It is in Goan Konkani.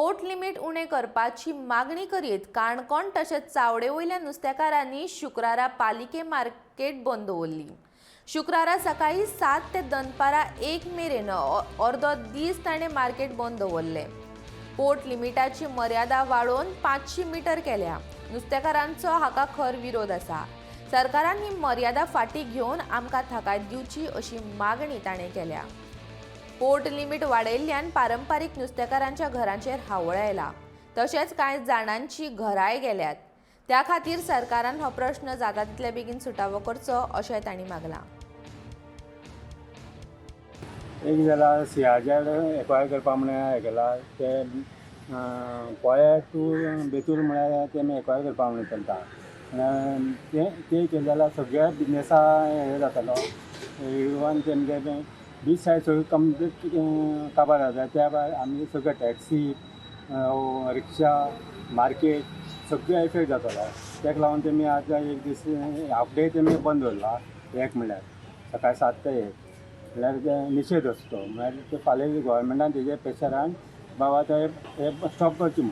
पोर्ट लिमीट उणें करपाची मागणी करीत काणकोण तशेंच चावडे वयल्या नुस्तेकारांनी शुक्रारा पालिके मार्केट बंद दवरली. शुक्रारा सकाळी 7 ते दनपारां 1 मेरेन अर्दो दीस ताणें मार्केट बंद दवरलें. पोर्ट लिमिटाची मर्यादा वाडोवन 500 मिटर केल्या. नुस्तेकारांचो हाका खर विरोध आसा. सरकारान ही मर्यादा फाटीं घेवन आमकां थाकाय दिवची अशी मागणी ताणें केल्या. पोर्ट लिमीट वाडयल्ल्यान पारंपारीक नुस्तेकारांच्या घरांचेर हावळ आयला, तशेंच कांय जाणांची घरांय गेल्यात. त्या खातीर सरकारान हो प्रश्न जाता तितले बेगीन सुटावो करचो अशें तांणी मागलां. एक जाल्यार सीआरझॅड एक्वायर करपा म्हणून हें केला ते पोळे टू बेतूल म्हळ्यार तेमी एक्वायर करपा म्हणून चलता. तें तें केलें जाल्यार सगळ्या बिजनेसा हें जातलो. इवन तेमगे बीच सायड सगळी कंप्लीट काबार जाता. त्या भायर आमी सगळे टॅक्सी, रिक्षा, मार्केट सगळें इफेक्ट जातलो. ताका लागून तेमी आतां एक दीस हाफ डे तेमी बंद दवरला. एक म्हणल्यार सकाळी 7 ते 1 म्हणल्यार ते निशेध आसता तो. म्हळ्यार ते फाल्यां गोवोरमेंटान तेजे प्रेशरान बाबा ते हे स्टॉप करचे म्हूण.